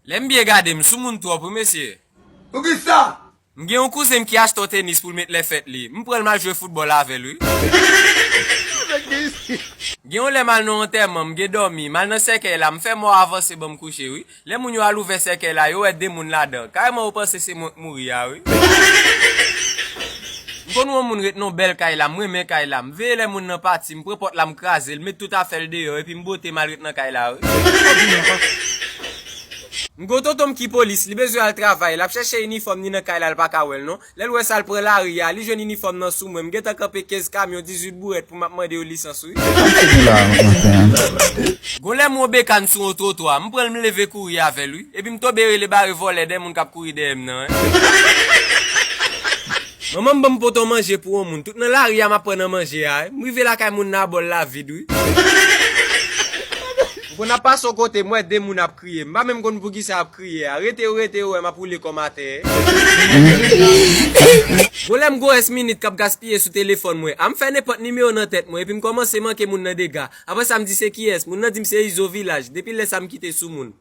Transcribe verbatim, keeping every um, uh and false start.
Lè m byen gade, m sou moun twòp, wi, mesye. Poukisa? M gen yon kouzen m ki achte yon tenis pou l met lè fèt li. M pran l, m al jwe foutbòl avè l, wi. Gen yon lè m al nan yon antèman, m gen dòmi, m al nan sèkèy la, m fè mò avanse ban m kouche, wi. Lè moun yo al ouvè sèkèy la, yo wè de moun ladan. Kareman yo panse se mwen k mouri a, wi. M konn wè yon moun ret nan yon bèl kay la, m renmen kay la. M veye lè moun nan pati, m pran pòt la, m kraze l, m met tout afè l deyò, epi m bote m al ret nan kay la, wi. M gen yon tonton m ki polis, li bezwen al travay, l ap chèche inifòm ni nan kay la, l pa ka wè l non. Lè l wè sa, l pran lari a, li jwenn inifòm nan sou mwen. M gentan kanpe kenz kamyon, dizuit bourèt pou m ap mande yo lisans, wi. Gon lè m wè yon bekàn sou yon twotwa, m pran l, m leve kouri avè l, wi. Epi m tonbe rele bare vòlè dèyè moun k ap kouri dèyè m nan, wi. Manman m ban m poto manje pou yon moun. Tout nan lari a, m ap pran nan manje a, wi. M rive lakay moun nan, bòl la vid, wi. M konn ap pase yon kote, m wè de moun ap kriye. M pa menm konn poukisa y ap kriye a. Rete yo, rete yo, wè m ap woule kò m atè. Gon lè m gon S minit k ap gaspiye sou telefòn mwen. A m fè nenpòt nimewo nan tèt mwen, epi m kòmanse manke moun nan dega. Apre sa, m di se kiyès. Moun nan di m se Izo Vilaj. Depi lè sa, m kite sou moun.